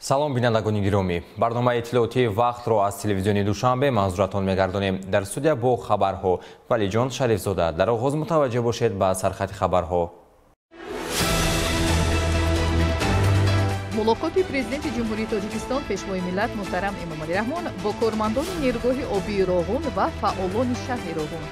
Салом, бинандагони гиромӣ. Барномаи иттилоотии вақтро аз телевизиони Душанбе манзуратон мегардонем. Дар студия бо хабарҳо Валиҷон Шарифзода. Дар оғоз мутаваҷҷеҳ бошед ба сархати хабарҳо. Мулоқоти Президенти Ҷумҳурии Тоҷикистон, Пешвои миллат муҳтарам Эмомалӣ Раҳмон бо кормандони нерӯгоҳи обии Роғун ва фаъолони шаҳри Роғун.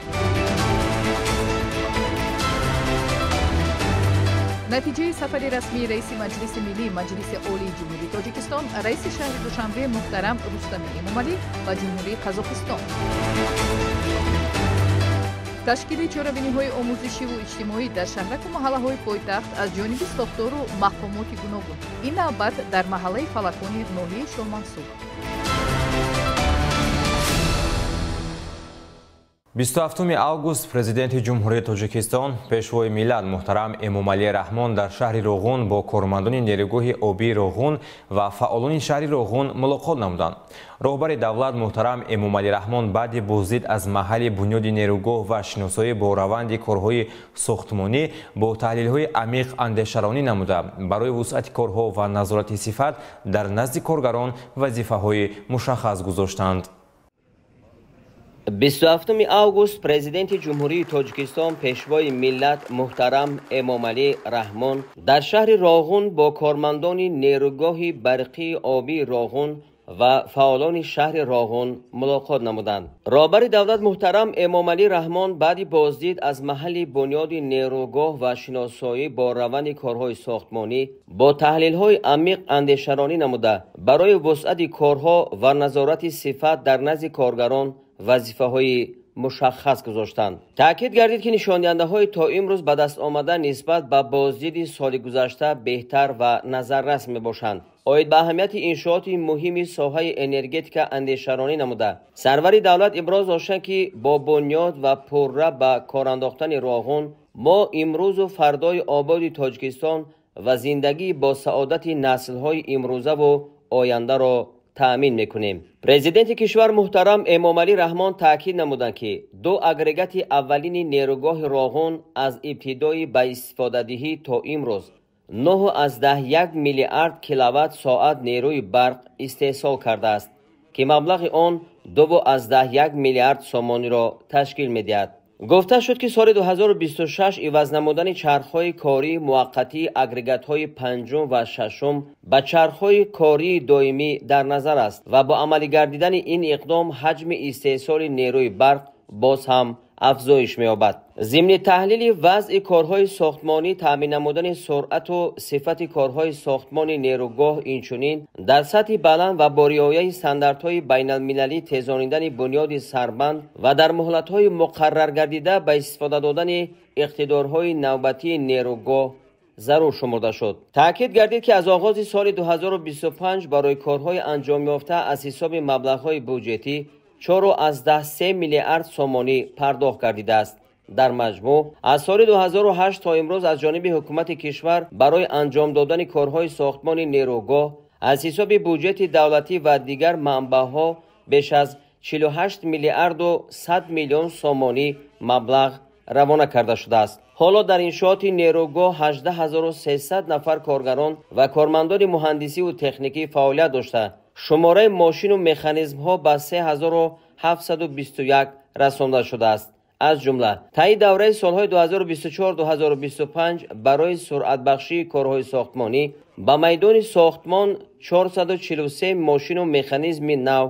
Натиҷаи сафари расмии раиси Маҷлиси Миллӣ, Маҷлиси Олии Ҷумҳурии Тоҷикистон, раиси шаҳри Душанбе муҳтарам Рустами Эмомалӣ ба Ҷумҳурии Қазоқистон. Ташкили чорабиниҳои омӯзишиву иҷтимоӣ дар шаҳраку маҳаллаҳои пойтахт аз ҷониби сохтору мақомоти гуногун. Ин навбат дар маҳаллаи Фалакони ноҳияи Шоҳмансур. 27 август Президенти Ҷумҳурии Тоҷикистон, Пешвои миллат муҳтарам Эмомалӣ Раҳмон дар шаҳри Роғун бо кормандони нерӯгоҳи обии Роғун ва фаъолони шаҳри Роғун мулоқот намуданд. Роҳбари давлат муҳтарам Эмомалӣ Раҳмон баъди боздид аз маҳалли бунёди нерӯгоҳ ва шиносоӣ бо раванди корҳои сохтмонӣ бо таҳлилҳои амиқ андешаронӣ намуда, барои вусъати корҳо ва назорати сифат дар назди коргарон вазифаҳои мушаххас гузоштанд. 27 август Президенти Ҷумҳурии Тоҷикистон, Пешвои миллат муҳтарам Эмомалӣ Раҳмон дар шаҳри Роғун бо кормандони нерӯгоҳи барқии обии Роғун ва фаъолони шаҳри Роғун мулоқот намуданд. Роҳбари давлат муҳтарам Эмомалӣ Раҳмон баъди боздид аз маҳалли бунёди нерӯгоҳ ва шиносоӣ бо раванди корҳои сохтмонӣ бо таҳлилҳои амиқ андешаронӣ намуда, барои вусъати корҳо ва назорати сифат дар назди коргарон вазифаҳои мушаххас гузоштанд. Таъкид гардид, ки нишондиҳандаҳои то имрӯз ба даст омада нисбат ба боздиди соли гузашта беҳтар ва назаррас мебошанд. Оид ба аҳамияти иншооти муҳими соҳаи энергетика андешаронӣ намуда, сарвари давлат иброз доштанд, ки бо бунёд ва пурра ба кор андохтани Роғун мо имрӯзу фардои ободи Тоҷикистон ва зиндагии бо саодати наслҳои имрӯзаву ояндаро таъмин мекунем. Президенти кишвар муҳтарам Эмомалӣ Раҳмон таъкид намуданд, ки ду агрегати аввалини нерӯгоҳи Роғун аз ибтидои ба истифодадиҳӣ то имрӯз 9,1 миллиард киловатт соат нерӯи барқ истеҳсол кардааст, ки маблағи он 2,1 миллиард сомониро ташкил медиҳад. Гуфта шуд, ки соли 2026 иваз намудани чархҳои кории муваққатии агрегатҳои панҷум ва шашум ба чархҳои кории доимӣ дар назар аст ва бо амалӣ гардидани ин иқдом ҳаҷми истеҳсоли нерӯи барқ боз ҳам афзоиш меёбад. Зимни таҳлили вазъи корҳои сохтмонӣ, таъмин намудани суръату сифати корҳои сохтмони нерӯгоҳ, инчунин дар сатҳи баланд ва бо риояи стандартҳои байналмилалӣ тезонидани бунёди сарбанд ва дар муҳлатҳои муқарраргардида ба истифода додани иқтидорҳои навбатии нерӯгоҳ зарур шумурда шуд. Таъкид гардид, ки аз оғози соли 2025 барои корҳои анҷомёфта аз ҳисоби маблағҳои буҷетӣ 4,3 миллиард сомонӣ пардохт гардидааст. Дар маҷмӯъ аз соли 2008 то имрӯз аз ҷониби ҳукумати кишвар барои анҷом додани корҳои сохтмони нерӯгоҳ аз ҳисоби буҷети давлатӣ ва дигар манбаъҳо беш аз 48 миллиарду 100 миллион сомонӣ маблағ равона карда шудааст. Ҳоло дар иншооти нерӯгоҳ 18300 нафар коргарон ва кормандони муҳандисиву техникӣ фаъолият дошта, шумораи мошину механизмҳо ба 3721 расонда шудааст. Аз ҷумла таи давраи солҳои 2024-2025 барои суръатбахшии корҳои сохтмонӣ ба майдони сохтмон 443 мошину механизми нав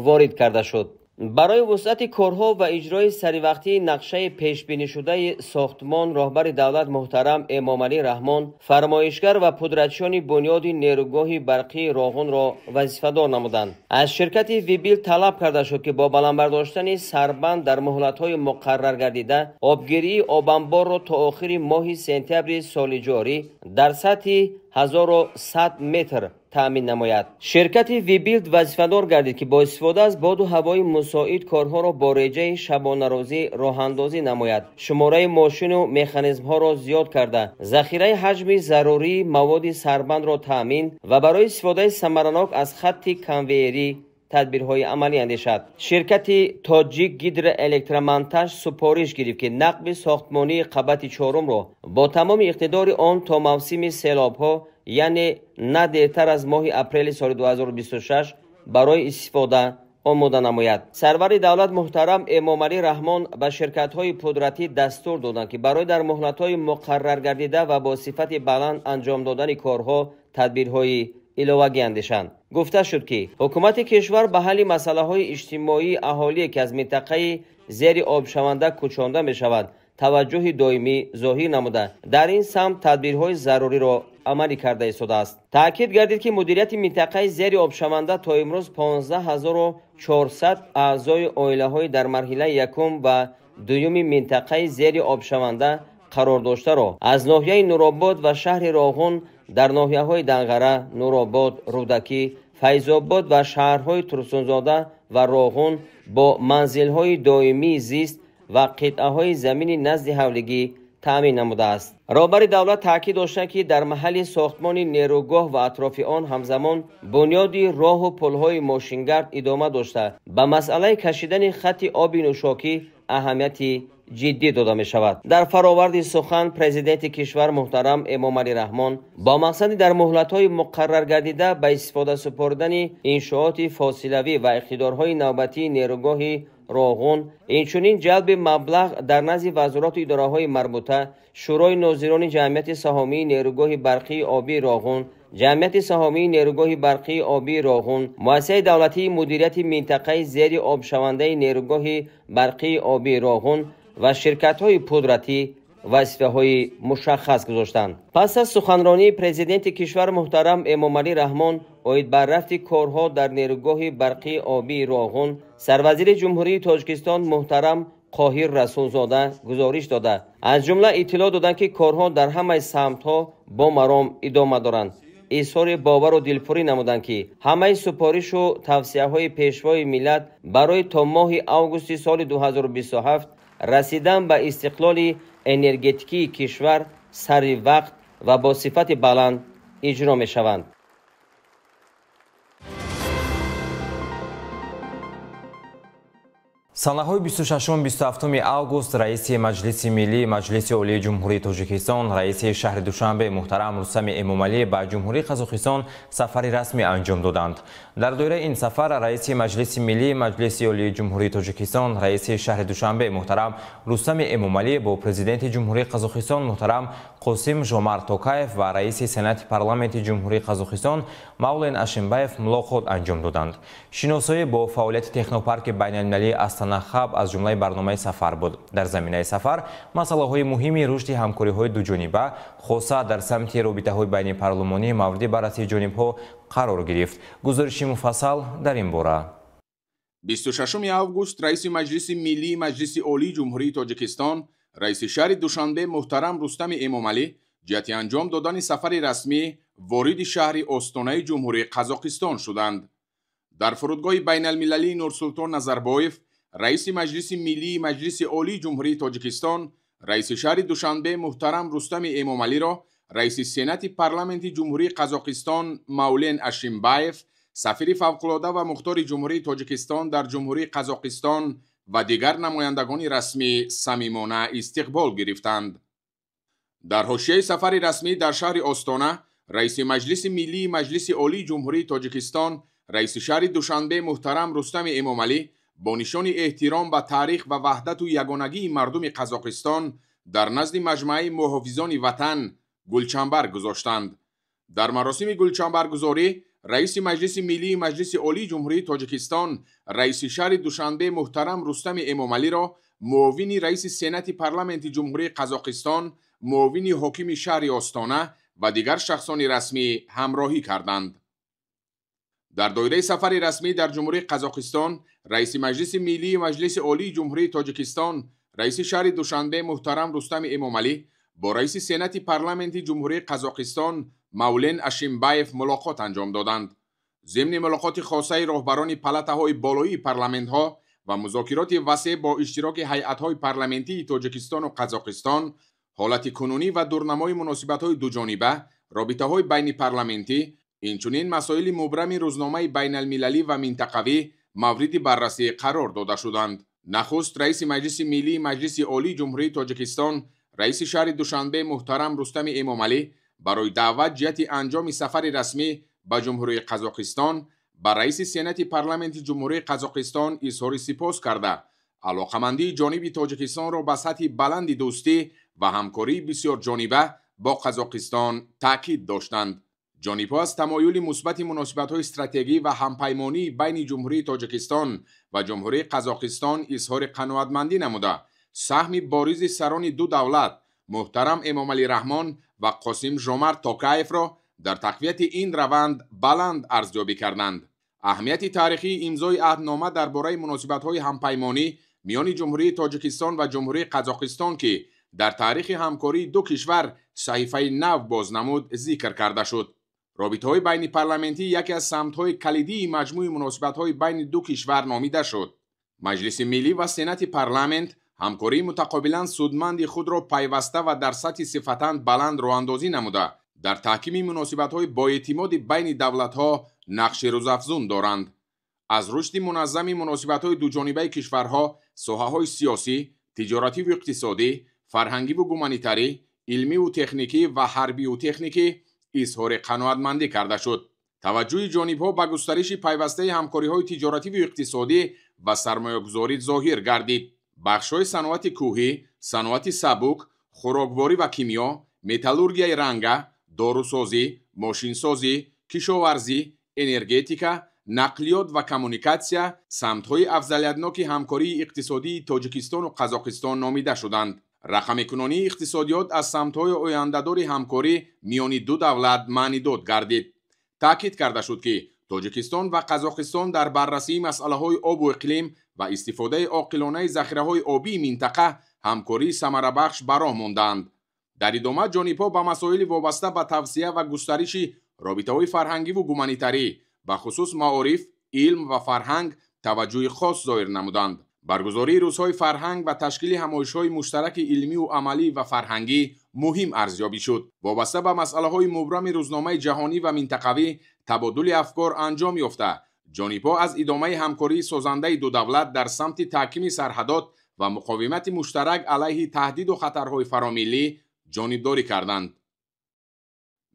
ворид карда шуд. Барои вусъати корҳо ва иҷрои саривақтии нақшаи пешбинишудаи сохтмон роҳбари давлат муҳтарам Эмомалӣ Раҳмон фармоишгар ва пудратчиёни бунёди нерӯгоҳи барқии Роғунро вазифадор намуданд. Аз ширкати Вибил талаб карда шуд, ки бо баланд бардоштани сарбанд дар муҳлатҳои муқарраргардида обгирии обанборро то охири моҳи сентябри соли ҷорӣ дар сатҳи 1100 метр таъмин намояд. Ширкати Вибилд вазифадор гардид, ки бо истифода аз боду ҳавои мусоид корҳоро бо реҷаи шабонарӯзӣ роҳандозӣ намояд, шумораи мошину механизмҳоро зиёд карда, захираи ҳаҷми зарурии маводи сарбандро таъмин ва барои истифодаи самаранок аз хатти конвейерӣ тадбирҳои амалӣ андешад. Ширкати Тоҷик Гидроэлектромонтаж супориш гирифт, ки нақби сохтмонии қабати чорумро бо тамоми иқтидори он то мавсими селобҳо яъне на дертар аз моҳи апрели соли 2026 барои истифода омода намояд. Сарвари давлат муҳтарам Эмомалӣ Раҳмон ба ширкатҳои пудратӣ дастур доданд, ки барои дар муҳлатҳои муқарраргардида ва бо сифати баланд анҷом додани корҳо тадбирҳои иловагӣ андешанд. Гуфта шуд, ки ҳукумати кишвар ба ҳалли масъалаҳои иҷтимоии аҳолие, ки аз минтақаи зери обшаванда кӯчонда мешавад, таваҷҷӯҳи доимӣ зоҳир намуда, дар ин самт тадбирҳои заруриро амалӣ карда истодааст. Таъкид гардид, ки мудирияти минтақаи зери обшаванда то имрӯз 15 400 аъзои оилаҳои дар марҳилаи якум ва дуюми минтақаи зери обшаванда қарор доштаро аз ноҳияи Нуробод ва шаҳри Роғун, дар ноҳияҳои Данғара, Нуробод, Рӯдакӣ, Файзобод ва шаҳрҳои Турсунзода ва Роғун бо манзилҳои доимии зист ва қитъаҳои замини назди ҳавлигӣ таъмин намудааст. Роҳбари давлат таъкид доштанд, ки дар маҳалли сохтмони нерӯгоҳ ва атрофи он ҳамзамон бунёди роҳу пулҳои мошингард идома дошта, ба масъалаи кашидани хатти оби нӯшокӣ аҳамияти ҷиддӣ дода мешавад. Дар фароварди сухан президенти кишвар муҳтарам Эмомалӣ Раҳмон бо мақсади дар муҳлатҳои муқарраргардида ба истифода супоридани иншооти фосилавӣ ва иқтидорҳои навбатии нерӯгоҳи Роғун, инчунин ҷалби маблағ дар назди вазорату идораҳои марбута, Шӯрои нозирони Ҷамъияти саҳомии нерӯгоҳи барқии обии Роғун, Ҷамъияти саҳомии нерӯгоҳи барқии обии Роғун, Муассисаи давлатии мудирияти минтақаи зери обшавандаи нерӯгоҳи барқии обии Роғун ва ширкатҳои пудратӣ вазифаҳои мушаххас гузоштанд. Пас аз суханронии президенти кишвар муҳтарам Эмомалӣ Раҳмон оид ба рафти корҳо дар нерӯгоҳи барқии обии Роғун, сарвазири Ҷумҳурии Тоҷикистон муҳтарам Қоҳир Расулзода гузориш дода, аз ҷумла иттилоъ доданд, ки корҳо дар ҳамаи самтҳо бо маром идома доранд. Изҳори бовару дилпурӣ намуданд, ки ҳамаи супоришу тавсияҳои Пешвои миллат барои то моҳи августи соли 2027 расидан ба истиқлоли энергетикии кишвар сари вақт ва бо сифати баланд иҷро мешаванд. Санаҳои 26-27 август раиси Маҷлиси Миллӣ Маҷлиси Олии Ҷумҳурии Тоҷикистон, раиси шаҳри Душанбе муҳтарам Рустами Эмомалӣ ба Ҷумҳурии Қазоқистон сафари расмӣ анҷом доданд. Дар доираи ин сафар раиси Маҷлиси Миллӣ Маҷлиси Олии Ҷумҳурии Тоҷикистон, раиси шаҳри Душанбе муҳтарам Рустами Эмомалӣ бо президенти Ҷумҳурии Қазоқистон муҳтарам Қосим Жомарт Токаев ва раиси Сенати Парламенти Ҷумҳурии Қазоқистон Маулен Ашимбаев мулоқот анҷом доданд. Шиносоӣ бо фаъолияти технопарки байналмилалии Астана Хаб аз ҷумлаи барномаи сафар буд. Дар заминаи сафар масъалаҳои муҳими рушди ҳамкориҳои дуҷониба, хоса дар самти робитаҳои байнипарлумонӣ мавриди баррасии ҷонибҳо қарор гирифт. Гузориши муфассал дар ин бора. 26 август раиси Маҷлиси Миллии Маҷлиси Олии Ҷумҳурии Тоҷикистон, раиси шаҳри Душанбе муҳтарам Рустами Эмомалӣ ҷиҳати анҷом додани сафари расмӣ вориди шаҳри Остонаи Ҷумҳурии Қазоқистон шуданд. Дар фурудгоҳи байналмилалии Нурсултон Назарбоев раиси Маҷлиси Миллии Маҷлиси Олии Ҷумҳурии Тоҷикистон, раиси шаҳри Душанбе муҳтарам Рустами Эмомалиро раиси Сенати Парламенти Ҷумҳурии Қазоқистон Маулен Ашимбаев, сафири фавқулода ва мухтори Ҷумҳурии Тоҷикистон дар Ҷумҳурии Қазоқистон ва дигар намояндагони расмӣ самимона истиқбол гирифтанд. Дар ҳошияи сафари расмӣ дар шаҳри Остона раиси Маҷлиси Миллии Маҷлиси Олии Ҷумҳурии Тоҷикистон, раиси шаҳри Душанбе муҳтарам Рустами Эмомалӣ бо нишони эҳтиром ба таърих ва ваҳдату ягонагии мардуми Қазоқистон дар назди Маҷмааи муҳофизони ватан гулчамбар гузоштанд. Дар маросими гулчамбаргузорӣ раиси Маҷлиси Миллии Маҷлиси Олии Ҷумҳурии Тоҷикистон, раиси шаҳри Душанбе муҳтарам Рустами Эмомалиро муовини раиси Сенати Парламенти Ҷумҳурии Қазоқистон, муовини ҳокими шаҳри Остона ва дигар шахсони расмӣ ҳамроҳӣ карданд. Дар доираи сафари расмӣ дар Ҷумҳурии Қазоқистон раиси Маҷлиси Миллии Маҷлиси Олии Ҷумҳурии Тоҷикистон, раиси шаҳри Душанбе муҳтарам Рустами Эмомалӣ бо раиси Сенати Парламенти Ҷумҳурии Қазоқистон Маулен Ашимбаев мулоқот анҷом доданд. Зимни мулоқоти хосаи роҳбарони палатаҳои болоии парламентҳо ва музокироти васеъ бо иштироки ҳайатҳои парламентии Тоҷикистону Қазоқистон ҳолати кунунӣ ва дурнамои муносибатҳои дуҷониба, робитаҳои байнипарламентӣ, инчунин масоили мубрами рӯзномаи байналмилалӣ ва минтақавӣ мавриди баррасӣ қарор дода шуданд. Нахуст раиси Маҷлиси Миллии Маҷлиси Олии Ҷумҳурии Тоҷикистон, раиси шаҳри Душанбе муҳтарам Рустами Эмомалӣ Барои даъват ҷиҳати анҷоми сафари расмӣ ба Ҷумҳурии Қазоқистон ба раиси Сенати Парламенти Ҷумҳурии Қазоқистон изҳори сипос карда, алоқамандии ҷониби Тоҷикистонро ба сатҳи баланди дӯстӣ ва ҳамкории бисёрҷониба бо Қазоқистон таъкид доштанд. Ҷонибҳо аз тамоюли мусбати муносибатҳои стратегӣ ва ҳампаймонии байни Ҷумҳурии Тоҷикистон ва Ҷумҳурии Қазоқистон изҳори қаноатмандӣ намуда, саҳми боризи сарони ду давлат муҳтарам Эмомалӣ Раҳмон ва Қосим Жомарт Токаевро дар тақвияти ин раванд баланд арзёбӣ карданд. Аҳамияти таърихии имзои аҳднома дар бораи муносибатҳои ҳампаймонӣ миёни Ҷумҳурии Тоҷикистон ва Ҷумҳурии Қазоқистон, ки дар таърихи ҳамкории ду кишвар саҳифаи нав боз намуд, зикр карда шуд. Робитаҳои байнипарламентӣ яке аз самтҳои калидии маҷмӯи муносибатҳои байни ду кишвар номида шуд. Маҷлиси Миллӣ ва Сенати Парламент ҳамкории мутақобилан судманди худро пайваста ва дар сатҳи сифатан баланд роҳандозӣ намуда, дар таҳкими муносибатҳои боэътимоди байни давлатҳо нақши рӯзафзун доранд. Аз рушди муназзами муносибатҳои дуҷонибаи кишварҳо соҳаҳои сиёсӣ, тиҷоративу иқтисодӣ, фарҳангиву гуманитарӣ, илмиву техникӣ ва ҳарбиву техникӣ изҳори қаноатмандӣ карда шуд. Таваҷҷӯҳи ҷонибҳо ба густариши пайвастаи ҳамкориҳои тиҷоративу иқтисодӣ ва сармоягузорӣ зоҳир гардид. Бахшҳои саноати кӯҳӣ, саноати сабук, хӯрокворӣ ва кимиё, металлургияи ранга, дорусозӣ, мошинсозӣ, кишоварзӣ, энергетика, нақлиёт ва коммуникатсия самтҳои афзалиятноки ҳамкории иқтисодии Тоҷикистону Қазоқистон номида шуданд. Рақамикунонии иқтисодиёт аз самтҳои ояндадори ҳамкорӣ миёни ду давлат маънидод гардид. Таъкид карда шуд, ки Тоҷикистон ва Қазоқистон дар баррасии масъалаҳои обу иқлим ва истифодаи оқилонаи захираҳои обии минтақа ҳамкории самарабахш ба роҳ мондаанд. Дар идома ҷонибҳо ба масоили вобаста ба тавсия ва густариши робитаҳои фарҳангиву гуманитарӣ, бахусус маориф, илм ва фарҳанг таваҷҷӯҳи хос зоҳир намуданд. Баргузории рӯзҳои фарҳанг ва ташкили ҳамоишҳои муштараки илмиву амалӣ ва фарҳангӣ муҳим арзёбӣ шуд. Вобаста ба масъалаҳои мубрами рӯзномаи ҷаҳонӣ ва минтақавӣ табодули афкор анҷом ёфта, ҷонибҳо аз идомаи ҳамкории созандаи ду давлат дар самти таҳкими сарҳадот ва муқовимати муштарак алайҳи таҳдиду хатарҳои фаромиллӣ ҷонибдорӣ карданд.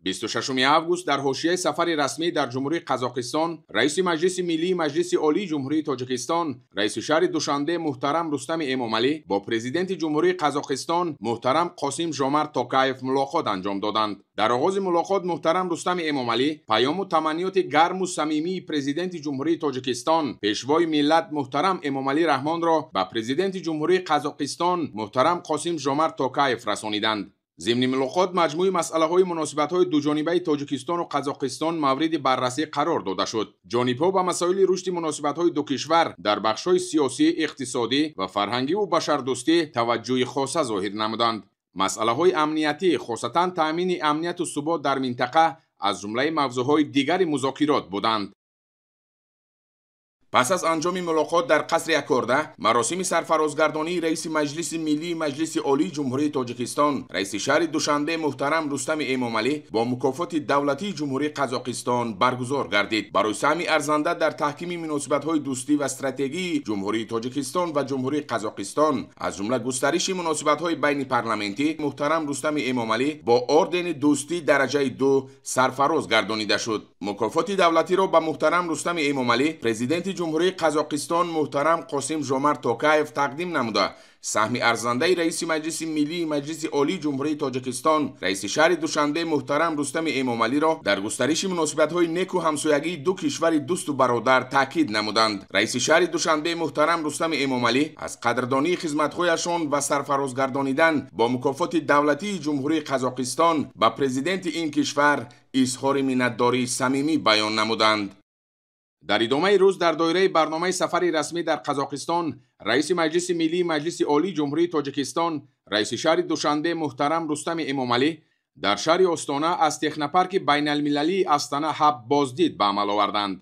26 август дар ҳошияи сафари расмӣ дар Ҷумҳурии Қазоқистон раиси Маҷлиси Миллии Маҷлиси Олии Ҷумҳурии Тоҷикистон, раиси шаҳри Душанбе муҳтарам Рустами Эмомалӣ бо президенти Ҷумҳурии Қазоқистон муҳтарам Қосим Жомарт Токаев мулоқот анҷом доданд. Дар оғози мулоқот муҳтарам Рустами Эмомалӣ паёму таманниёти гарму самимии президенти Ҷумҳурии Тоҷикистон, пешвои миллат муҳтарам Эмомалӣ Раҳмонро ба президенти Ҷумҳурии Қазоқистон муҳтарам Қосим Жомарт Токаев расониданд. Зимни мулоқот маҷмӯи масъалаҳои муносибатҳои дуҷонибаи Тоҷикистону Қазоқистон мавриди баррасӣ қарор дода шуд. Ҷонибҳо ба масоили рушди муносибатҳои ду кишвар дар бахшҳои сиёсӣ, иқтисодӣ ва фарҳангиву башардӯстӣ таваҷҷӯҳи хоса зоҳир намуданд. Масъалаҳои амниятӣ, хосатан таъмини амнияту субот дар минтақа аз ҷумлаи мавзӯъҳои дигари музокирот буданд. Пас аз анҷоми мулоқот дар қасри Акорда маросими сарфарозгардонии раиси Маҷлиси Миллии Маҷлиси Олии Ҷумҳурии Тоҷикистон, раиси шаҳри Душанбе муҳтарам Рустами Эмомалӣ бо мукофоти давлатии Ҷумҳурии Қазоқистон баргузор гардид. Барои саҳми арзанда дар таҳкими муносибатҳои дӯстӣ ва стратегии Ҷумҳурии Тоҷикистон ва Ҷумҳурии Қазоқистон, аз ҷумла густариши муносибатҳои байнипарламентӣ, муҳтарам Рустами Эмомалӣ бо ордени дӯстӣ дараҷаи 2 сарфароз гардонида шуд. Мукофоти давлатиро ба муҳтарам Рустами Эмомалӣ президенти Ҷумҳурии Қазоқистон муҳтарам Қосим Жомарт Токаев тақдим намуда, саҳми арзандаи раиси Маҷлиси Миллии Маҷлиси Олии Ҷумҳурии Тоҷикистон, раиси шаҳри Душанбе муҳтарам Рустами Эмомалиро дар густариши муносибатҳои неку ҳамсоягии ду кишвари дӯсту бародар таъкид намуданд. Раиси шаҳри Душанбе муҳтарам Рустами Эмомалӣ аз қадрдонии хизматҳояшон ва сарфарозгардонидан бо мукофоти давлатии Ҷумҳурии Қазоқистон ба президенти ин кишвар изҳори миннатдории самимӣ баён намуданд. Дар идомаи рӯз дар доираи барномаи сафари расмӣ дар Қазоқистон раиси Маҷлиси Миллии Маҷлиси Олии Ҷумҳурии Тоҷикистон, раиси шаҳри Душанбе муҳтарам Рустами Эмомалӣ дар шаҳри Остона аз технопарки байналмилалии Астана Хаб боздид ба амал оварданд.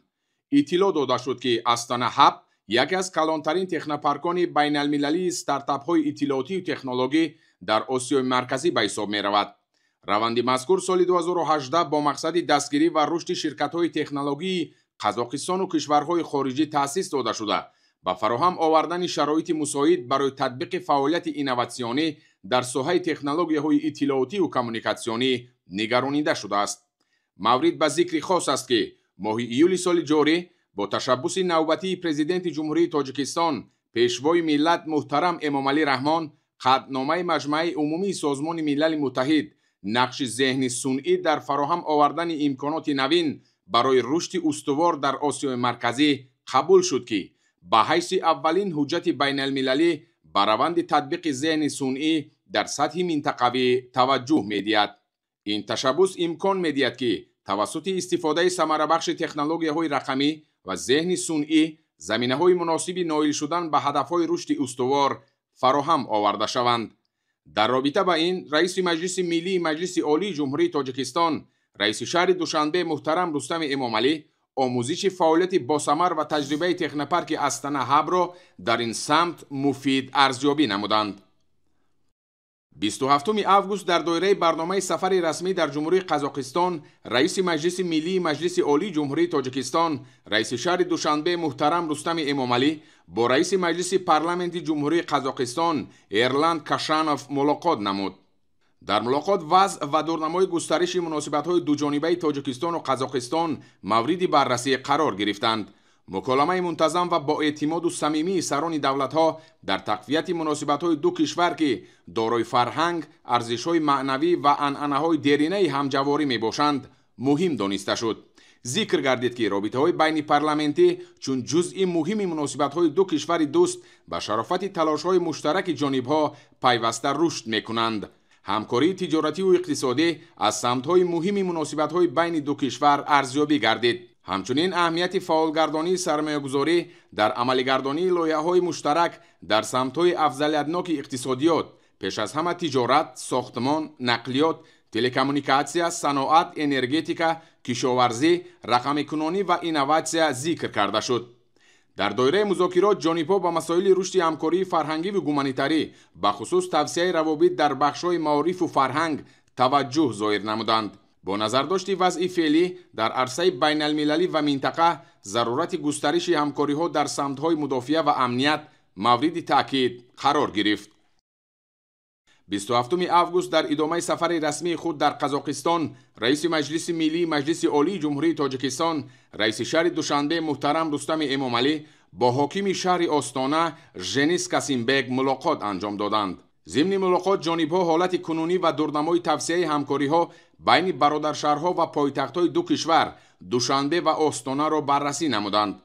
Иттилоъ дода шуд, ки Астана Хаб яке аз калонтарин технопаркони байналмилалии стартапҳои иттилоотию технологӣ дар Осиёи Марказӣ ба ҳисоб меравад. Раванди мазкур соли 2018 бо мақсади дастгирӣ ва рушди ширкатҳои технологии Қазоқистону кишварҳои хориҷӣ таъсис дода шуда, ба фароҳам овардани шароити мусоид барои татбиқи фаъолияти инноватсионӣ дар соҳаи технологияҳои иттилоотию коммуникатсионӣ нигаронида шудааст. Маврид ба зикри хос аст, ки моҳи июли соли ҷорӣ бо ташаббуси навбатии Президенти Ҷумҳурии Тоҷикистон, Пешвои миллат муҳтарам Эмомалӣ Раҳмон қатъномаи Маҷмааи Умумии Созмони Милали Муттаҳид нақши зеҳни сунъӣ дар фароҳам овардани имконоти навин барои рушди устувор дар Осиёи Марказӣ қабул шуд, ки ба ҳайси аввалин ҳуҷҷати байналмилалӣ ба раванди татбиқи зеҳни сунъӣ дар сатҳи минтақавӣ таваҷҷӯҳ медиҳад. Ин ташаббус имкон медиҳад, ки тавассути истифодаи самарабахши технологияҳои рақамӣ ва зеҳни сунъӣ заминаҳои муносиби ноил шудан ба ҳадафҳои рушди устувор фароҳам оварда шаванд. Дар робита ба ин раиси Маҷлиси Миллии Маҷлиси Олии Ҷумҳурии Тоҷикистон, раиси шаҳри Душанбе муҳтарам Рустами Эмомалӣ омӯзиши фаъолияти босамар ва таҷрибаи технопарки Астана Хабро дар ин самт муфид арзёбӣ намуданд. 27 август дар доираи барномаи сафари расмӣ дар Ҷумҳурии Қазоқистон раиси Маҷлиси Миллии Маҷлиси Олии Ҷумҳурии Тоҷикистон, раиси шаҳри Душанбе муҳтарам Рустами Эмомалӣ бо раиси Маҷлиси Парламенти Ҷумҳурии Қазоқистон Эрлан Кашанов мулоқот намуд. Дар мулоқот вазъ ва дурнамои густариши муносибатҳои дуҷонибаи Тоҷикистону Қазоқистон мавриди баррасӣ қарор гирифтанд. Муколамаи мунтазам ва боэътимоду самимии сарони давлатҳо дар тақвияти муносибатҳои ду кишвар, ки дорои фарҳанг, арзишҳои маънавӣ ва анъанаҳои деринаи ҳамҷаворӣ мебошанд, муҳим дониста шуд. Зикр гардид, ки робитаҳои байнипарламентӣ чун ҷузъи муҳими муносибатҳои ду кишвари дӯст ба шарофати талошҳои муштараки ҷонибҳо пайваста рушд мекунанд. Ҳамкории тиҷоративу иқтисодӣ аз самтҳои муҳими муносибатҳои байни ду кишвар арзёбӣ гардид. Ҳамчунин аҳамияти фаъолгардонии сармоягузорӣ дар амалигардонии лоиҳаҳои муштарак дар самтҳои афзалиятноки иқтисодиёт, пеш аз ҳама тиҷорат, сохтмон, нақлиёт, телекоммуникатсия, саноат, энергетика, кишоварзӣ, рақамикунонӣ ва инноватсия зикр карда шуд. Дар доираи музокирот ҷонибҳо ба масоили рушди ҳамкории фарҳангиву гуманитарӣ, бахусус тавсияи равобит дар бахшҳои маорифу фарҳанг таваҷҷӯҳ зоҳир намуданд. Бо назардошти вазъи феълӣ дар арсаи байналмилалӣ ва минтақа зарурати густариши ҳамкориҳо дар самтҳои мудофиа ва амният мавриди таъкид қарор гирифт. 27 август дар идомаи сафари расмии худ дар Қазоқистон раиси Маҷлиси Миллии Маҷлиси Олии Ҷумҳурии Тоҷикистон, раиси шаҳри Душанбе муҳтарам Рустами Эмомалӣ бо ҳокими шаҳри Остона Женис Касимбек мулоқот анҷом доданд. Зимни мулоқот ҷонибҳо ҳолати кунунӣ ва дурнамои тавсияи ҳамкориҳо байни бародаршаҳрҳо ва пойтахтҳои ду кишвар Душанбе ва Остонаро баррасӣ намуданд.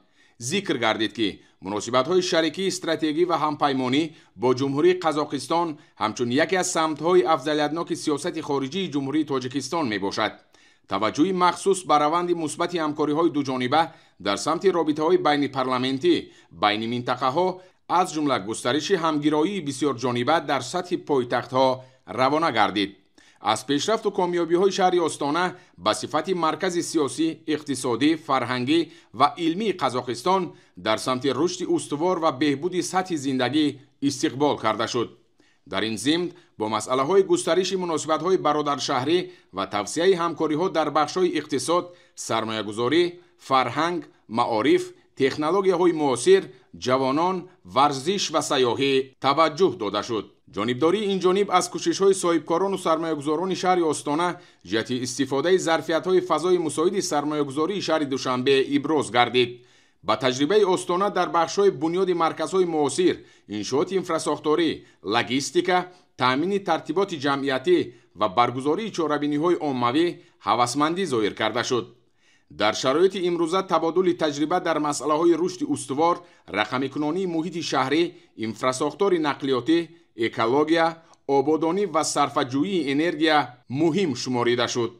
Зикр гардид, ки муносибатҳои шарикии стратегӣ ва ҳампаймонӣ бо Ҷумҳурии Қазоқистон ҳамчун яке аз самтҳои афзалиятноки сиёсати хориҷии Ҷумҳурии Тоҷикистон мебошад. Таваҷҷӯҳи махсус ба раванди мусбати ҳамкориҳои дуҷониба дар самти робитаҳои байнипарламентӣ, байни минтақаҳо, аз ҷумла густариши ҳамгироии бисёрҷониба дар сатҳи пойтахтҳо равона гардид. Аз пешрафту комёбиҳои шаҳри Остона ба сифати маркази сиёсӣ, иқтисодӣ, фарҳангӣ ва илмии Қазоқистон дар самти рушди устувор ва беҳбуди сатҳи зиндагӣ истиқбол карда шуд. Дар ин зимн бо масъалаҳои густариши муносибатҳои бародаршаҳрӣ ва тавсияи ҳамкориҳо дар бахшҳои иқтисод, сармоягузорӣ, фарҳанг, маориф, технологияҳои муосир, ҷавонон, варзиш ва сайёҳӣ таваҷҷӯҳ дода шуд. Ҷонибдории ин ҷониб аз кӯшишҳои соҳибкорону сармоягузорони шаҳри Остона ҷиҳати истифодаи зарфиятҳои фазои мусоиди сармоягузории шаҳри Душанбе иброз гардид. Ба таҷрибаи Остона дар бахшҳои бунёди марказҳои муосир, иншооти инфрасохторӣ, логистика, таъмини тартиботи ҷамъиятӣ ва баргузории чорабиниҳои оммавӣ ҳавасмандӣ зоҳир карда шуд. Дар шароити имрӯза табодули таҷриба дар масъалаҳои рушди устувор, рақамикунонии муҳити шаҳрӣ, инфрасохтори нақлиётӣ, экология, ободонӣ ва сарфаҷӯии энергия муҳим шуморида шуд.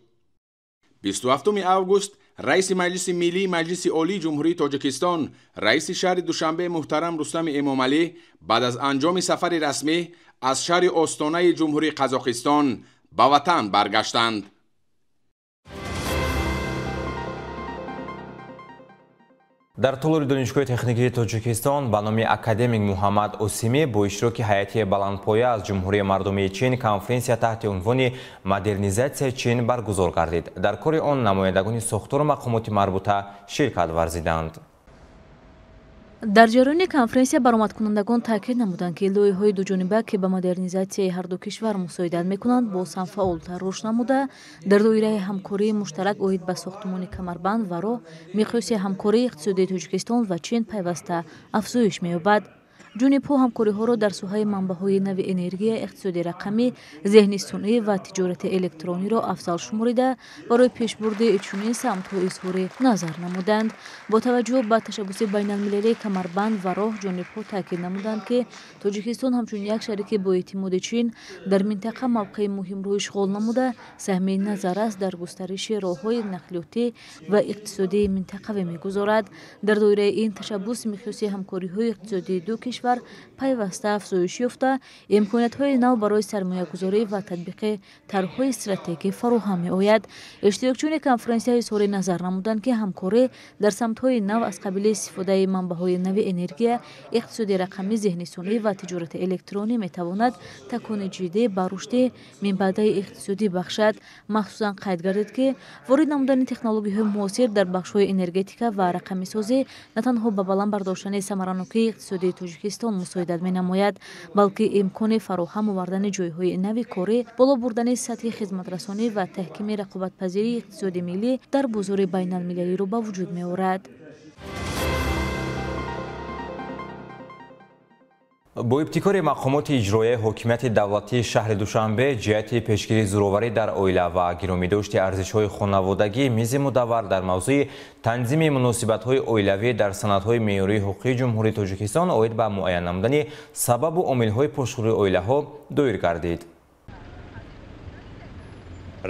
27 август раиси Маҷлиси Миллии Маҷлиси Олии Ҷумҳурии Тоҷикистон, раиси шаҳри Душанбе муҳтарам Рустами Эмомалӣ баъд аз анҷоми сафари расмӣ аз шаҳри Остонаи Ҷумҳурии Қазоқистон ба ватан баргаштанд. Дар тӯлори Донишгоҳи техникии Тоҷикистон ба номи академик Муҳаммад Осимӣ бо иштироки ҳайати баландпоя аз Ҷумҳурии Мардумии Чин конференсия таҳти унвони «Модернизатсияи Чин» баргузор гардид. Дар кори он намояндагони сохтору мақомоти марбута ширкат варзиданд. Дар ҷараёни конференсия баромадкунандагон таъкид намуданд, ки лоиҳаҳои дуҷониба, ки ба модернизатсияи ҳарду кишвар мусоидат мекунанд, боз ҳам фаъолтар рушд намуда, дар доираи ҳамкории муштарак оид ба сохтмони камарбанд ва роҳ миқёси ҳамкории иқтисодии Тоҷикистон ва Чин пайваста афзоиш меёбад. Ҷонибҳо ҳамкориҳоро дар соҳаи манбаъҳои нави энергия, иқтисоди рақамӣ, зеҳни сунъӣ ва тиҷорати электрониро афзал шуморида, барои пешбурди чунин самтҳо изҳори назар намуданд. Бо таваҷҷӯҳ ба ташаббуси байналмилалии камарбанд ва роҳ, ҷонибҳо таъкид намуданд, ки Тоҷикистон ҳамчун як шарики боэътимоди Чин дар минтақа мавқеи муҳимро ишғол намуда, саҳми назаррас дар густариши роҳҳои нақлиётӣ ва иқтисодии минтақавӣ мегузорад. Дар доираи ин ташаббус миқёси ҳамкориҳои иқтисодии ду кишвар пайваста афзоиш ёфта, имкониятҳои нав барои сармоягузорӣ ва татбиқи тарҳҳои стратегӣ фароҳам меояд. Иштирокчиёни конференсия изҳори назар намуданд, ки ҳамкорӣ дар самтҳои нав аз қабили истифодаи манбаъҳои нави энергия, иқтисоди рақамӣ, зеҳни сунъӣ ва тиҷорати электронӣ метавонад такони ҷиддӣ ба рушди минбаъдаи иқтисодӣ бахшад. Махсусан қайд гардид, ки ворид намудани технологияҳои муосир дар бахшҳои энергетика ва рақамисозӣ на танҳо ба баланд бардоштани самаранокии иқтисодии Тоҷикистон мусоидат менамояд, балки имкони фароҳам овардани ҷойҳои нави корӣ, боло бурдани сатҳи хизматрасонӣ ва таҳкими рақобатпазирии иқтисоди миллӣ дар бозори байналмилалиро ба вуҷуд меорад. Бо ибтикори мақомоти иҷроияи ҳокимияти давлатии шаҳри Душанбе ҷиҳати пешгирии зӯроварӣ дар оила ва гиромидошти арзишҳои хонаводагӣ мизи мудаввар дар мавзӯи танзими муносибатҳои оилавӣ дар санадҳои меъёрии ҳуқуқии Ҷумҳурии Тоҷикистон оид ба муайян намудани сабабу омилҳои пошхӯрии оилаҳо доир гардид.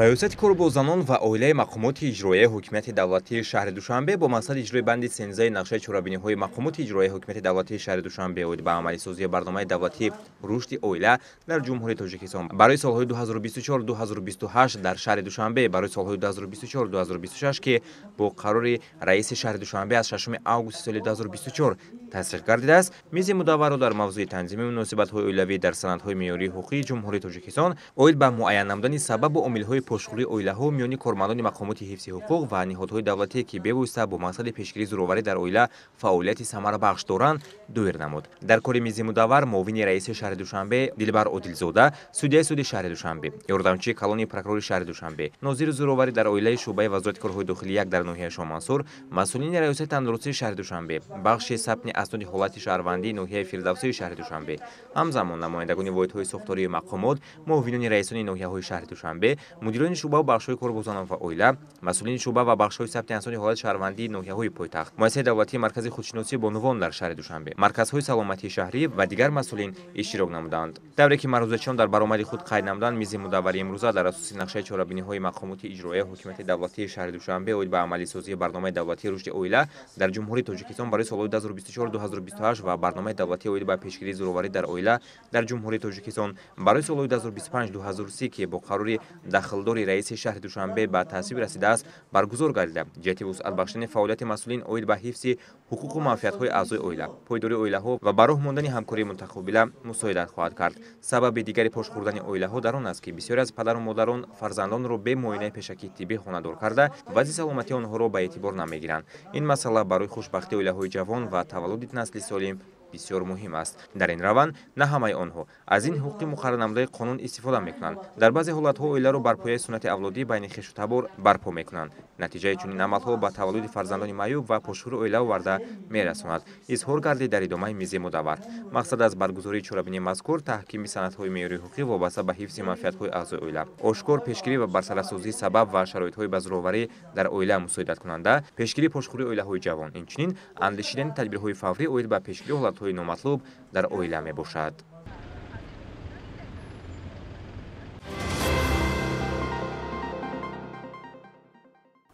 Раёсати кор бо занон ва оилаи мақомоти иҷроияи ҳокимияти давлатии шаҳри Душанбе бо мақсади иҷрои банди 13 нақшаи чорабиниҳои мақомоти иҷроияи ҳокимияти давлатии шаҳри Душанбе оид ба амалисозии барномаи давлатии рушди оила дар Ҷумҳурии Тоҷикистон барои солҳои 2024-2028 дар шаҳри Душанбе барои солҳои 2024-2026, ки бо қарори раиси шаҳри Душанбе аз 6 августи соли 2024 тасдиқ гардидааст, мизи мудавварро дар мавзӯи танзими муносибатҳои оилавӣ дар санадҳои меъёрии ҳуқуқии Ҷумҳурии Тоҷикистон оид ба муайян намудани сабабу омилҳои пошхӯрии оилаҳо миёни кормандони мақомоти ҳифзи ҳуқуқ ва ниҳодҳои давлатие, ки бевосита бо мақсади пешгирии зӯроварӣ дар оила фаъолияти самарабахш доранд, доир намуд. Дар кори мизи мудаввар муовини раиси шаҳри Душанбе Дилбар Одилзода, судяи суди шаҳри Душанбе, ёрдамчии калони прокурори шаҳри Душанбе, нозири зӯроварӣ дар оилаи шӯъбаи вазорати корҳои дохилӣ 1 дар ноҳияи Шоҳмансур, масъулини раёсати тандурустии шаҳри Душанбе, бахши сабти асноди ҳолати шаҳрвандии ноҳияи Фирдавсии шаҳри Душанбе, ҳамзамон намояндагони воҳидҳои сохтории мақомот, муовинони раисони ноҳияҳои шаҳри Душанбе, мудирони шӯъба ва бахшҳои кор бо занон ва оила, масъулини шӯъба ва бахшҳои сабти асноди ҳолати шаҳрвандии ноҳияҳои пойтахт, муассисаи давлатии маркази худшиносии бонувон дар шаҳри Душанбе, марказҳои саломатии шаҳрӣ ва дигар масъулин иштирок намуданд. Давре ки маърузачиён дар баромади худ қайд намуданд, мизи мудаввари имрӯза дар асоси нақшаи чорабиниҳои мақомоти иҷроияи ҳокимияти давлатии шаҳри Душанбе оид ба амалисозии барномаи давлатии рушди оила дар Ҷумҳурии Тоҷикистон барои солҳои 2024-2028 ва барномаи давлатии оид ба пешгирии зӯроварӣ дар оила дар Ҷумҳурии Тоҷикистон барои солҳои 2025-2030, ки бо қарори дахлдори раиси шаҳри Душанбе ба тасвиб расидааст, баргузор гардида, ҷиҳати вусъат бахшидани фаъолияти масъулин оид ба ҳифзи ҳуқуқу манфиатҳои аъзои оила, пойдории оилаҳо ва ба роҳ мондани ҳамкории мутақобила мусоидат хоҳад кард. Сабаби дигари пош хӯрдани оилаҳо дар он аст, ки бисёре аз падару модарон фарзандонро бе муоинаи пешакии тиббӣ хонадор карда, вазъи саломатии онҳоро ба эътибор намегиранд. Ин масъала барои хушбахтии оилаҳои ҷавон ва таваллуди насли солим бисёр муҳим аст. Дар ин раванд на ҳамаи онҳо аз ин ҳуқуқи муқаррарнамудаи қонун истифода мекунанд. Дар баъзе ҳолатҳо оиларо бар пояи суннати авлодӣ байни хешу табор барпо мекунанд. Натиҷаи чунин амалҳо ба таваллуди фарзандони маъюб ва пошхӯри оила оварда мерасонад. Изҳор гардид дар идомаи мизи мудаввар. Мақсад аз баргузории чорабинии мазкур таҳкими санадҳои меъёрии ҳуқуқӣ вобаста ба ҳифзи манфиатҳои аъзои оила, ошкор пешгирӣ ва барсарасозии сабаб ва шароитҳои ба зӯроварӣ дар оила мусоидаткунанда, пешгирии пошхӯрии оилаҳои ҷавон, инчунин андешидани тадбирҳои фаврӣ оид ба пешгирии ҳолатҳои номатлуб дар оила мебошад.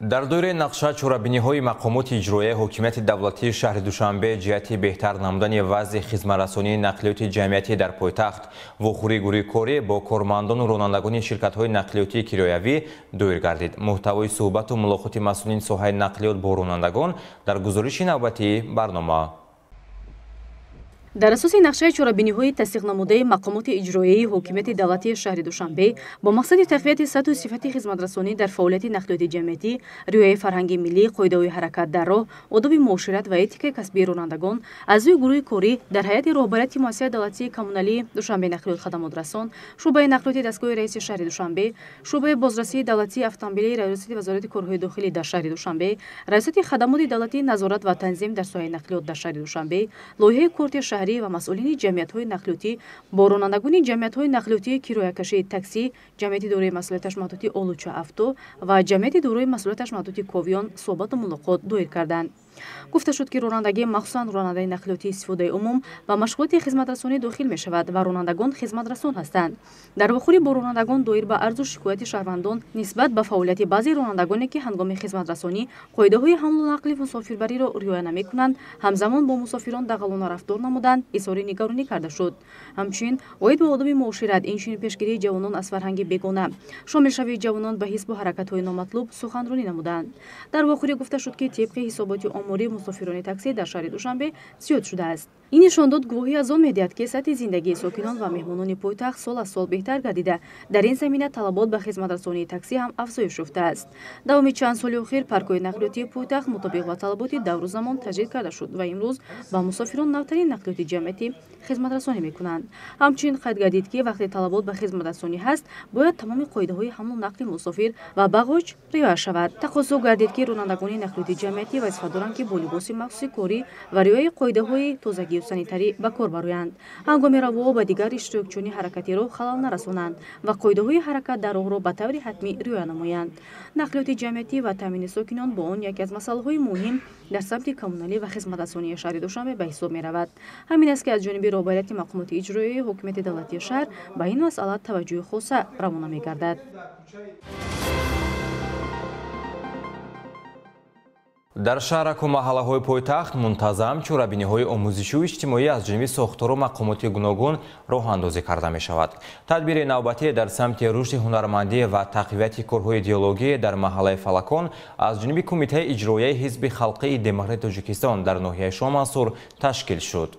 Дар доираи нақша чорабиниҳои мақомоти иҷроияи ҳокимияти давлатии шаҳри Душанбе ҷиҳати беҳтар намудани вазъи хизматрасонии нақлиёти ҷамъиятӣ дар пойтахт вохӯрии гурӯҳи корӣ бо кормандону ронандагони ширкатҳои нақлиётии кироявӣ доир гардид. Муҳтавои суҳбату мулоқоти масъулини соҳаи нақлиёт бо ронандагон дар гузориши навбатии барнома. Дар асоси нақшаи чорабиниҳои тасдиқнамудаи мақомоти иҷроияи ҳокимияти давлатии шаҳри Душанбе бо мақсади тақвияти сатҳу сифати хизматрасонӣ дар фаъолияти нақлиёти ҷамъиятӣ, риояи фарҳанги миллӣ, қоидаҳои ҳаракат дар роҳ, одоби муошират ва этикаи касбии ронандагон, аъзои гурӯҳи корӣ дар ҳайати роҳбарияти муассисаи давлатии коммуналии Душанбе нақлиёт хадамотрасон, шӯъбаи нақлиёти дастгоҳи раиси шаҳри Душанбе, шӯъбаи бозрасии давлатии автомобилии раёсати вазорати корҳои дохилӣ дар шаҳри Душанбе, раёсати хадамоти давлатии назорат ва танзим дар соҳаи нақлиёт дар шаҳри Душанбе, лоиҳаи корти шаҳрӣ ва масъулини ҷамъиятҳои нақлиётӣ бо ронандагони ҷамъиятҳои нақлиётии кироякашии таксӣ, ҷамъияти дорои масъулияташ маҳдуди Олуча Авто ва ҷамъияти дорои масъулияташ маҳдуди Ковиён суҳбату мулоқот доир карданд. Гуфта шуд, ки ронандагӣ, махсусан ронандаи нақлиёти истифодаи умум, ба машғулияти хизматрасонӣ дохил мешавад ва ронандагон хизматрасон ҳастанд. Дар вохӯрӣ бо ронандагон доир ба арзу шикояти шаҳрвандон нисбат ба фаъолияти баъзе ронандагоне, ки ҳангоми хизматрасонӣ қоидаҳои ҳамлу нақли мусофирбариро риоя намекунанд, ҳамзамон бо мусофирон дағалона рафтор намуданд, изҳори нигаронӣ карда шуд. Ҳамчунин оид ба одоби муошират, инчунин пешгирии ҷавонон аз фарҳанги бегона, шомилшавии ҷавонон ба ҳизбу ҳаракатҳои номатлуб суханронӣ намуданд. Дар вохӯрӣ гуфта шуд, ки тибқи ҳисоботи оморӣ мусофирони таксӣ дар шаҳри Душанбе зиёд шудааст. Ин нишондод гувоҳӣ аз он медиҳад, ки сатҳи зиндагии сокинон ва меҳмонони пойтахт сол аз сол беҳтар гардида, дар ин замина талабот ба хизматрасонии таксӣ ҳам афзоиш ёфтааст. Давоми чанд соли охир паркҳои нақлиётии пойтахт мутобиқ ба талаботи давру замон таҷдид карда шуд ва имрӯз ба мусофирон навтарин нақлиёти ҷамъиятӣ хизматрасонӣ мекунанд. Ҳамчунин қайд гардид, ки вақте талабот ба хизматрасонӣ ҳаст, бояд тамоми қоидаҳои ҳамлу нақли мусофир ва бағоҷ риоя шавад. Тақозо гардид, ки ронандагони нақлиёти ҷамъиятӣ вазифа доранд, ки бо либоси махсуси корӣ ва риояи қоидаҳои тозагию санитарӣ ба кор бароянд, ҳангоми равоҳ ба дигар иштирокчиёни ҳаракати роҳ халал нарасонанд ва қоидаҳои ҳаракат дар роҳро ба таври ҳатмӣ риоя намоянд. Нақлиёти ҷамъиятӣ ва таъмини сокинон бо он яке аз масъалаҳои муҳим дар самти коммуналӣ ва хизматрасонии шаҳри Душанбе ба ҳисоб меравад. Ҳамин аст, ки аз ҷониби роҳбарияти мақомоти иҷроияи ҳокимияти давлатии шаҳр ба ин масъала таваҷҷӯҳи хоса равона мегардад. Дар шаҳраку маҳаллаҳои пойтахт мунтазам чорабиниҳои омӯзишию иҷтимоӣ аз ҷониби сохтору мақомоти гуногун роҳандозӣ карда мешавад. Тадбири навбатӣ дар самти рушди ҳунармандӣ ва тақвияти корҳои идеологӣ дар маҳаллаи Фалакон аз ҷониби Кумитаи иҷроияи Ҳизби халқии демократии Тоҷикистон дар ноҳияи Шоҳмансур ташкил шуд.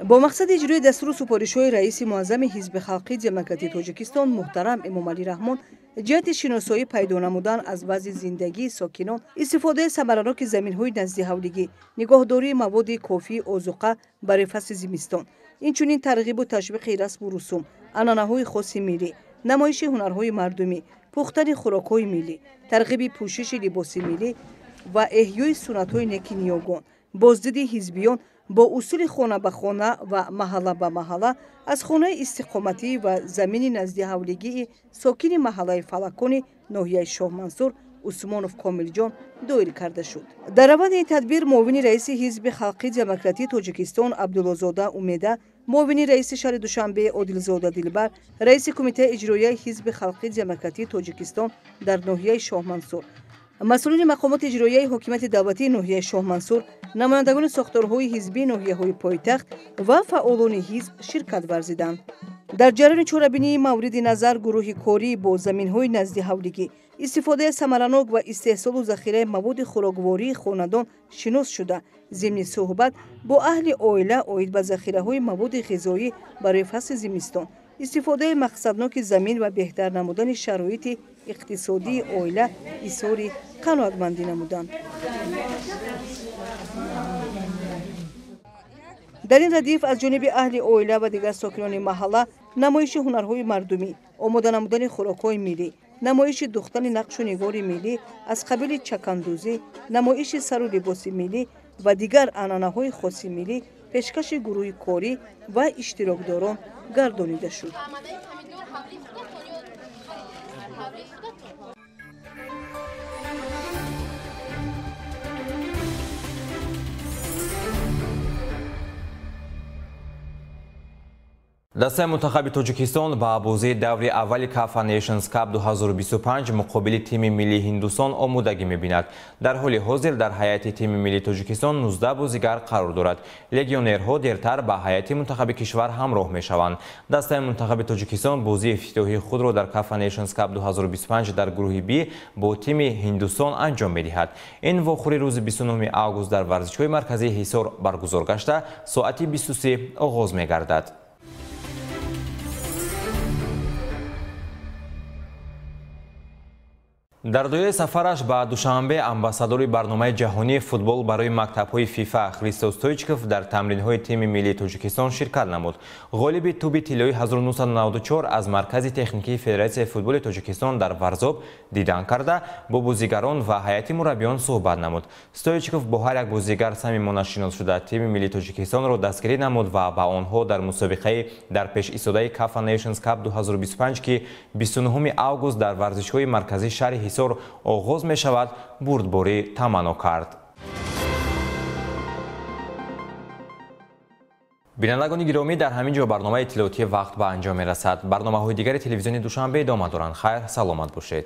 Бо мақсади иҷрои дастуру супоришҳои раиси муаззами Ҳизби халқии демократии Тоҷикистон муҳтарам Эмомалӣ Раҳмон ҷиҳати шиносоӣ пайдо намудан аз вазъи зиндагии сокинон, истифодаи самараноки заминҳои наздиҳавлигӣ, нигоҳдории маводи кофии озуқа барои фасли зимистон, инчунин тарғибу ташвиқи расму русум, анъанаҳои хоси миллӣ, намоиши ҳунарҳои мардумӣ, пухтани хӯрокҳои миллӣ, тарғиби пӯшиши либоси миллӣ ва эҳёи суннатҳои неки ниёгон, боздиди ҳизбиён бо усули хона ба хона ва маҳалла ба маҳалла аз хонаи истиқоматӣ ва замини наздиҳавлигии сокини маҳаллаи Фалакони ноҳияи Шоҳмансур Усмонов Комилҷон доир карда шуд. Дар раванди ин тадбир муовини раиси Ҳизби халқии демократии Тоҷикистон Абдуллозода Умеда, муовини раиси шаҳри Душанбе Одилзода Дилбар, раиси Кумитаи иҷроияи Ҳизби халқии демократии Тоҷикистон дар ноҳияи Шоҳмансур, масъулини мақомоти иҷроияи ҳокимияти давлатии ноҳияи Шоҳмансур, намояндагони сохторҳои ҳизбии ноҳияҳои пойтахт ва фаъолони ҳизб ширкат варзиданд. Дар ҷараёни чорабинии мавриди назар гурӯҳи корӣ бо заминҳои наздиҳавлигӣ, истифодаи самаранок ва истеҳсолу захираи маводи хӯроквории хонадон шинос шуда, зимни суҳбат бо аҳли оила оид ба захираҳои маводи ғизоӣ барои фасли зимистон, истифодаи мақсадноки замин ва беҳтар намудани шароити иқтисодии оила изҳори қаноатмандӣ намуданд. Дар ин радиф аз ҷониби аҳли оила ва дигар сокинони маҳалла намоиши ҳунарҳои мардумӣ, омода намудани хӯрокҳои миллӣ, намоиши духтани нақшу нигори миллӣ аз қабили чакандӯзӣ, намоиши сару либоси миллӣ ва дигар анъанаҳои хоси миллӣ пешкаши гурӯҳи корӣ ва иштирокдорон гардонида шуд. Дастаи мунтахаби Тоҷикистон ба бозии даври аввали Кафа Nations Cup 2025 муқобили тими миллии Ҳиндустон омодагӣ мебинад. Дар ҳоли ҳозир дар ҳайати тими миллии Тоҷикистон 19 бозигар қарор дорад. Легионерҳо дертар ба ҳайати мунтахаби кишвар ҳамроҳ мешаванд. Дастаи мунтахаби Тоҷикистон бозии ифтитоҳии худро дар Кафа Nations Cup 2025 дар гурӯҳи Б бо тими Ҳиндустон анҷом медиҳад. Ин вохӯрӣ рӯзи 29 август дар варзишгоҳи марказии Ҳисор баргузор гашта, соати 23 оғоз мегардад. Дар доираи сафараш ба Душанбе амбассадори барномаи ҷаҳонии футбол барои мактабҳои ФИФА Христо Стоичков дар тамринҳои тими миллии Тоҷикистон ширкат намуд. Ғолиби тӯби тиллои 1994 аз Маркази техникии Федератсияи футболи Тоҷикистон дар Варзоб дидан карда, бо бозигарон ва ҳайати мураббиён суҳбат намуд. Стоичков бо ҳар як бозигар самимона шинос шуда, тими миллии Тоҷикистонро дастгирӣ намуд ва ба онҳо дар мусобиқаи дар пеш истодаи Кафа Nations Cup 2025, ки 29 август дар варзишгоҳи марказии шаҳри Ҳисор оғоз мешавад, бурдборӣ таманно кард. Бинандагони гиромӣ, дар ҳамин ҷо барномаи иттилоотии вақт ба анҷом мерасад. Барномаҳои дигари телевизиони Душанбе идома доранд. Хайр, саломат бошед.